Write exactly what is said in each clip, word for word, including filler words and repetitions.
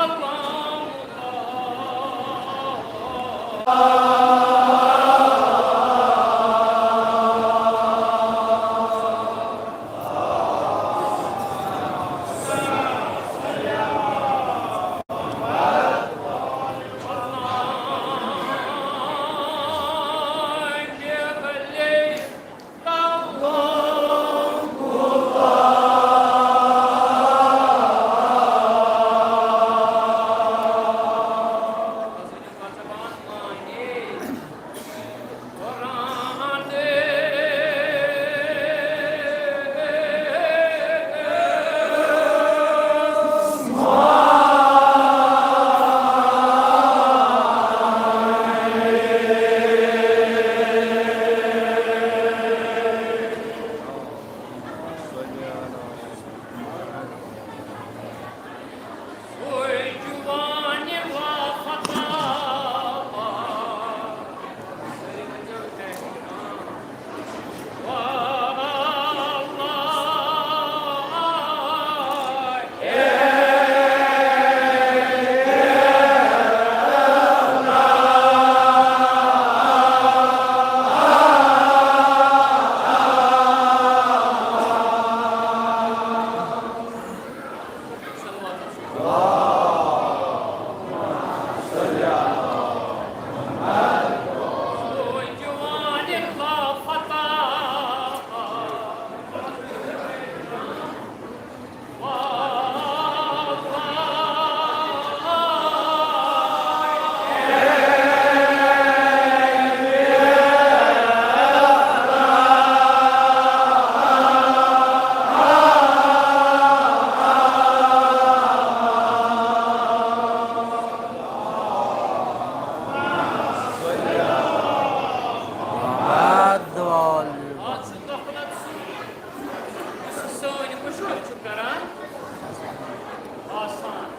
محمد وآل محمد۔ آز چھُ دۄہ کھۄتہٕ دۄہ سُہ، یُس سٲنۍ مُشکِل چھُ کران آسان۔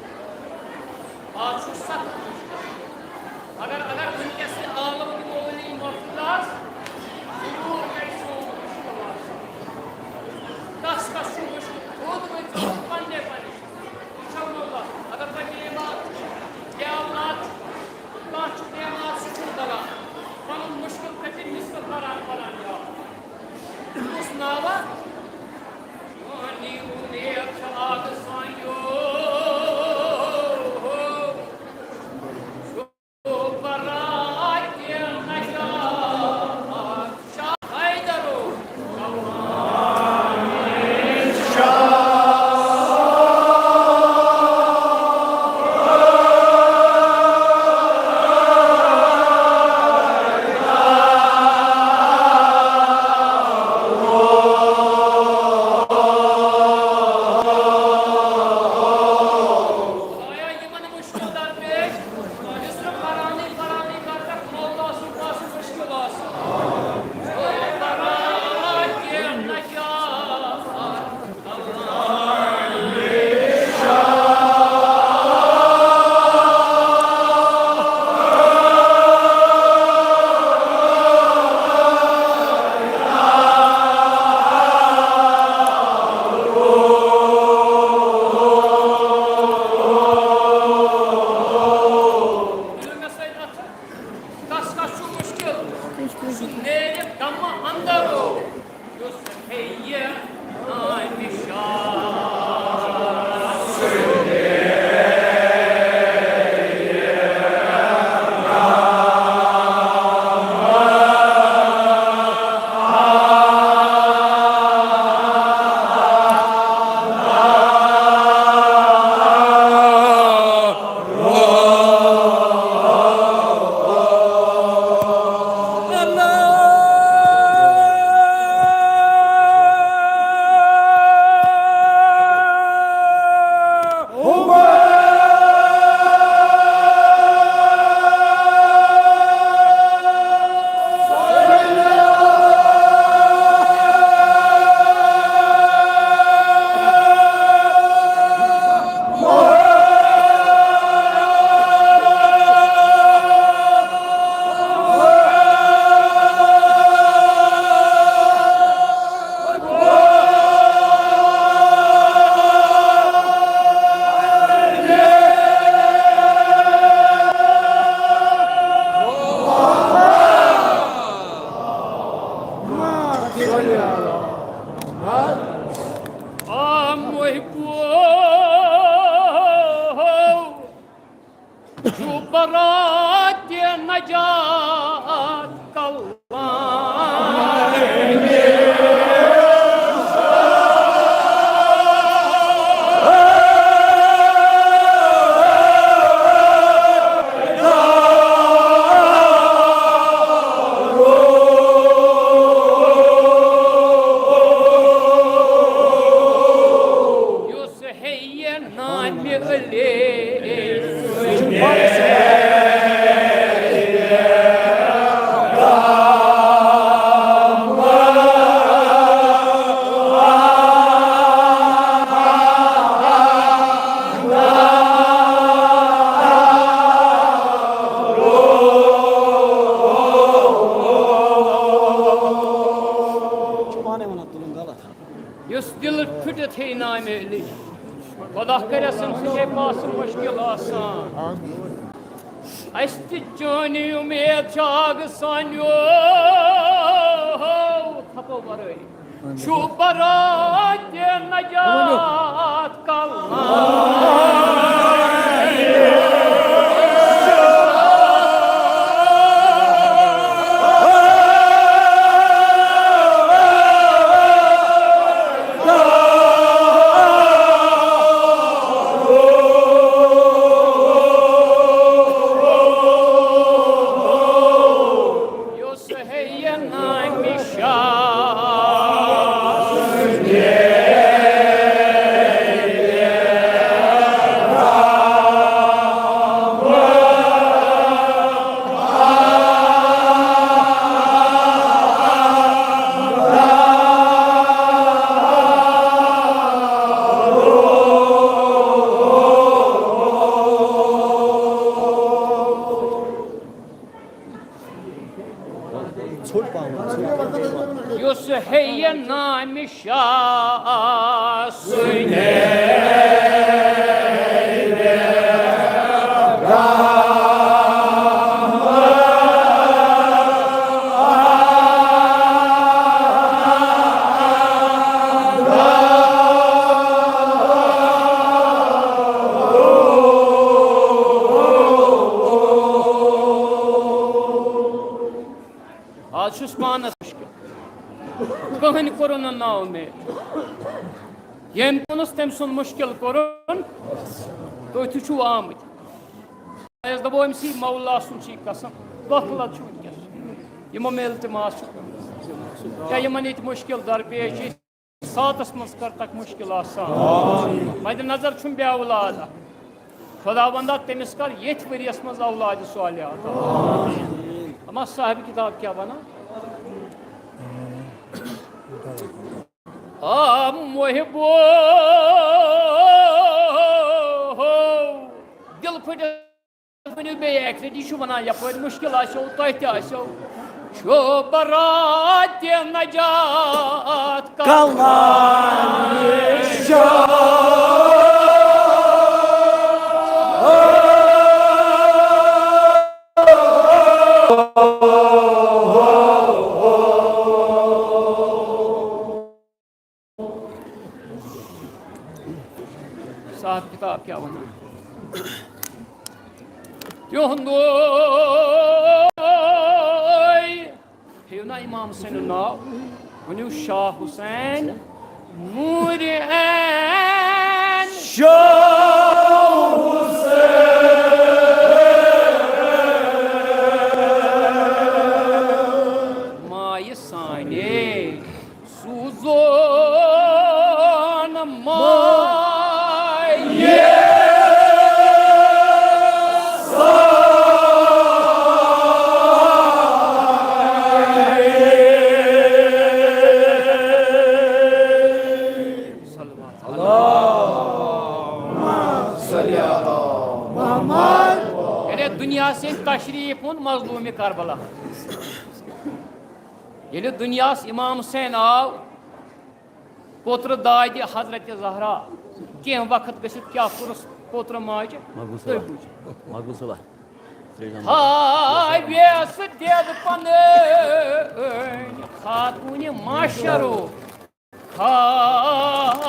آز چھُ سخت مُشکِل۔ اگر، اگر وٕنکیٚس تہِ عالم دِمو وۄنۍ یہِ محفوظ آز، ضروٗر کرِ سون مُشکِل آسان۔ کس کس چھُ مُشکِل؟ تھوٚد ؤنۍ ژٕ پننہِ پننہِ۔ انشاءاللہ، اگر تۄہہِ بیمار چھُ، یا اولاد چھُ، کانٛہہ چھُ بیمار، سُہ چھُنہٕ دَوان۔ پَنُن مُشکِل کٔرِتھ مِسکِل پَران، پَران یاد۔ کُس ناوا؟ مانی اُمید چھِ آز سانیو۔ چھُ برات نجات کلام۔ یُس ہیٚیہِ نامہِ علی سُنٛد یُس دِل پھٕٹِتھ ہیٚیہِ نامہِ علی، خۄدا کَرٮ۪س أمۍ سٕنٛدِ پاسہٕ مُشکِل آسان۔ اَسہِ تہِ چٲنی اُمید چھِ آگہٕ سانیو تھپو وَرٲے۔ چھُ برات نجات کلام۔ یُس ہیٚیہِ نامہِ شاہ۔ ژھوٚٹ پہم، ژھوٚٹ پہم۔ یُس ہیٚیہِ نامہِ شاہ سُنٛد۔ آز چھُس پانس مُشکِل، کٕہٕنۍ کوٚرُن نہٕ ناو مےٚ۔ ییٚمۍ کوٚرُس تٔمۍ سُنٛد مُشکِل کوٚرُن، تُہۍ تہِ چھِو آمٕتۍ۔ اَسہِ دوٚپو أمۍ سٕے مولا سُنٛد چھُ یہِ قسم، دۄکھٕ لَد چھُ وٕنکیٚس۔ یِمو مےٚ التماس چھُ کوٚرمُت، کیٛاہ یِمن ییٚتہِ مُشکِل درپیش چھِ، ساتس منٛز کر تک مُشکِل آسان۔ مَدِ نظر چھُم بے اولاد اکھ۔ خۄداوندا، تٔمِس کر ییٚتھۍ ؤریَس منٛز اولاد صالحہ عطا۔ اما صاحب کتاب کیٛاہ وَنان؟ آ محبو، دِل پھٕٹِتھ ؤنِو بیٚیہِ اَکہِ لَٹہِ، یہِ چھُ وَنان، یَپٲرۍ مُشکِل آسیو، تۄہہِ تہِ آسیو، چھُ برات نجات کلام۔ صاحب کتاب کیٛاہ وَنان؟ تِہُنٛدُے ہیٚیِو نا امام حسینُن ناو، ؤنِو شاہ حسین نوٗرِ عین۔ شاہ حسین۔ مایہِ سانے سوزون مایہِ۔ یعنی دُنیاہَس ییٚلہِ تشریٖف اوٚن مظلوٗمِ کربلا، ییٚلہِ دُنیاہَس امام حسین آو، پوترٕ دادِ حضرت زہرا، کینٛہہ وقت گٔژھِتھ کیٛاہ کوٚرُس پوترٕ ماجہِ؟ مقبول تُہۍ صٲبہ۔ بوٗزِو۔ مقبول صٲبہ۔ ترٛیش دام۔ ہاویس دٮ۪د پنٕنۍ خاتوٗنہِ معاشرو۔ خاتوٗنہِ۔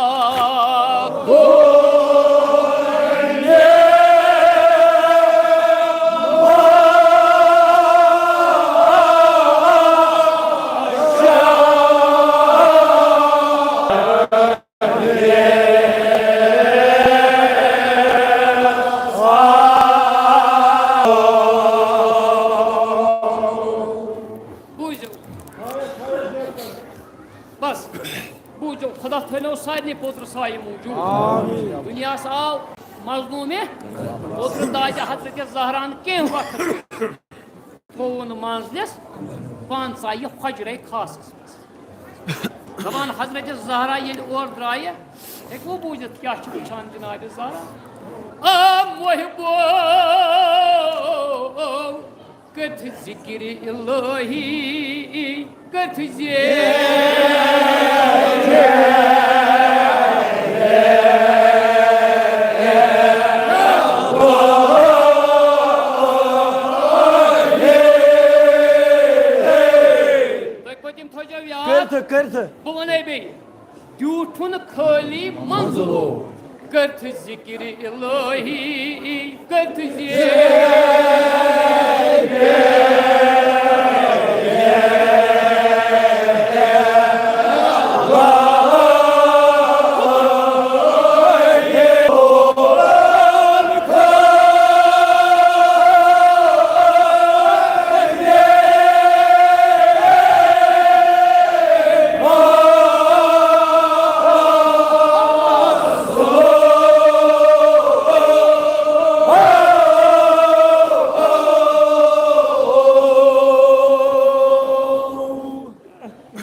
تھٲینو سارنٕے پوترٕ سایہِ موٗجوٗب۔ دُنیاہس آو مظلومہِ پوترٕ دادِ حضرت زہران کینٛہہ وقت۔ تھووُن منزلِس پانہٕ ژایہِ حجرے خاصس منٛز۔ دپان حضرت زہرا ییٚلہِ اورٕ درٛایہِ، ہیٚکوٕ بوٗزِتھ کیٛاہ چھِ وٕچھان جناب زہرا؟ آ محبوب، کتھ ذکر الہی، کتھ ذکر۔ تُہۍ پٔتِم تھٲیزیو یاد۔ کٔرتھٕ، کٔرتھٕ۔ بہٕ وَنَے بیٚیہِ۔ بیوٗٹھُن خٲلی منزلو، کٔرتھٕ ذِکرِ الہی، کٔرتھٕ ذِکرِ۔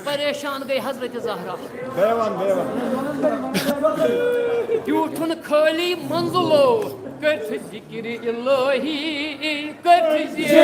پریشان گٔے حضرت زہرا۔ بیوٹھُن خٲلی منزلو، کٔرتھٕ ذِکرِ الہی، کٔرتھٕ ذِکرِ۔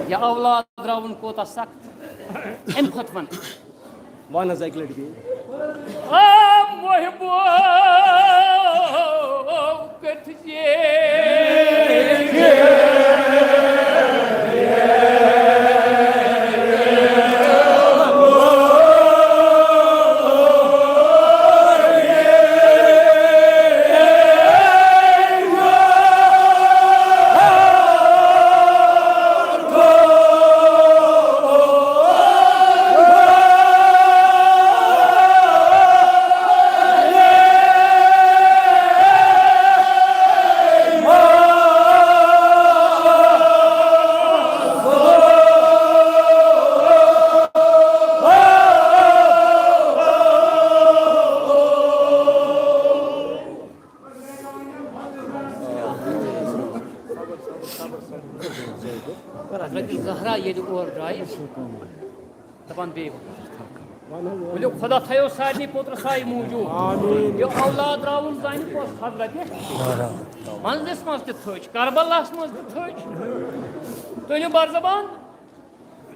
یہِ اولاد راوُن کوٗتاہ سخت۔ اَمہِ کھۄتہٕ وَن۔ وَن حظ اَکہِ لَٹہِ بیٚیہِ۔ آ محبوب کٔرتھٕ ذِکرِ۔ حضرت زہرا ییٚلہِ اورٕ درٛایہِ، دَپان بیٚیہِ وَن۔ ؤلِو خۄدا تھٲیو سارنٕے پوترٕ سایہِ موٗجوٗب۔ یہِ اولاد راوُن زانہِ کۄس حضرت۔ منزلس منٛز تہِ تھٔج، کربلاہس منٛز تہِ تھٔج۔ تُلِو بر زبان۔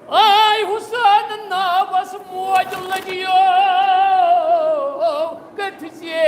آے حسین ناوس موج لٔجیو کٔتھۍ زے۔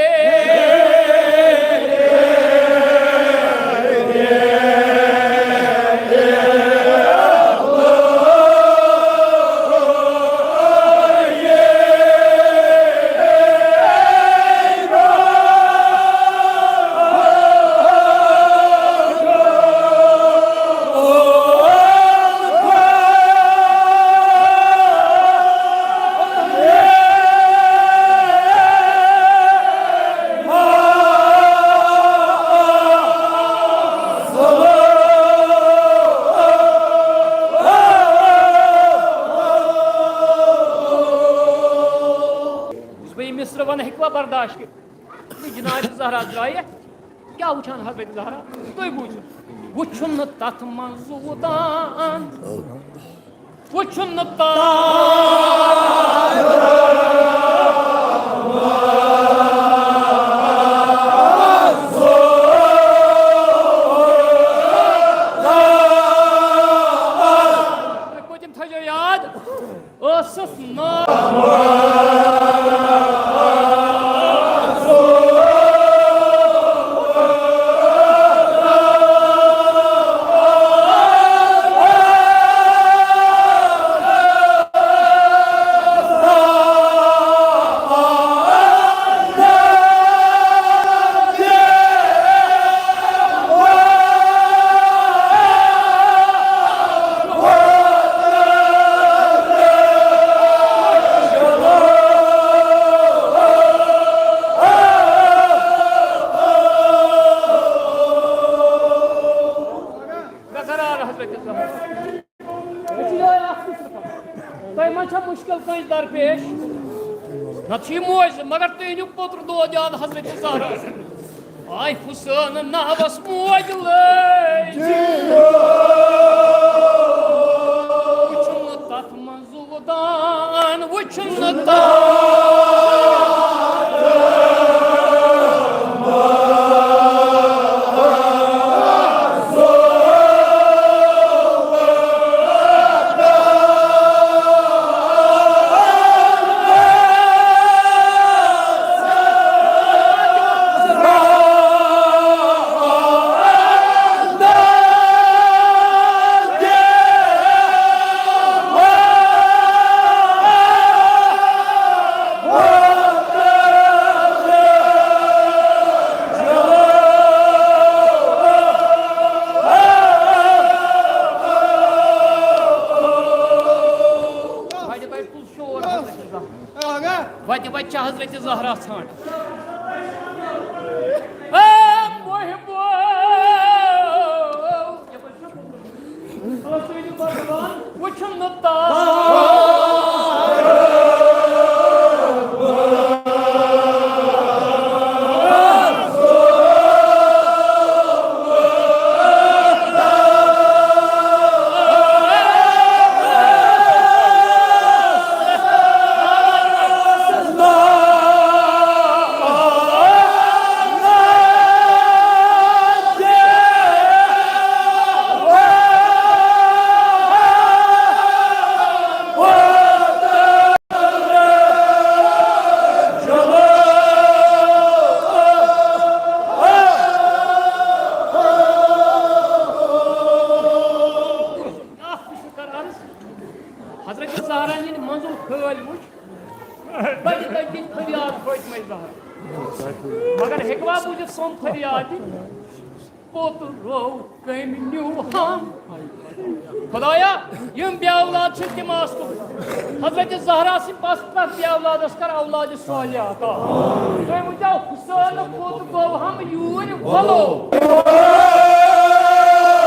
یُس بہٕ یہِ مصرٕ وَنہٕ، ہیٚکوا برداشت کٔرِتھ؟ تہٕ جناب زہرا درٛایہِ، کیٛاہ وٕچھان حضرت زہرا؟ تُہۍ بوٗزِو، وٕچھُن نہٕ تَتھ منٛز زوٗدان، وٕچھُن نہٕ تَتھ۔ تُہۍ پٔتِم تھٲیزیو یاد۔ ٲسٕس نار۔ کٲنٛسہِ درپیش۔ نتہٕ چھُ یہِ موج، مگر تُہۍ أنِو پوٚتُر دود یاد حضرت زہرا۔ آے حسین ناوس موج لٲج۔ وٕچھُن نہٕ تتھ منٛز زُودان، وٕچھُن نہٕ تتھ۔ شور حضرت زہرا۔ وتہِ وتہِ چھِ حضرت زہرا ژھانٛڈ۔ اے محبو! وٕچھُن نہٕ تَس۔ اکھ چھُ کران حضرت زہرا ییٚلہِ منٛزُل کھٲلۍ وٕچھ، بَجہِ تٔتۍ کِنۍ فریاد فاطمہ زہرا۔ مگر ہیٚکوا بوٗزِتھ سون فریاد یہِ؟ پوٚت رو کٔمۍ نیوٗ ہم؟ خدایا، یِم بے اولاد چھِ تِم آس تہٕ حضرت زہرا سٕنٛدۍ پس ترٛٹھ بے اولادس کر اولاد صالح عطا۔ تُہۍ ؤنۍتو حسین پوٚت گوٚو ہم یوٗرۍ وَلو۔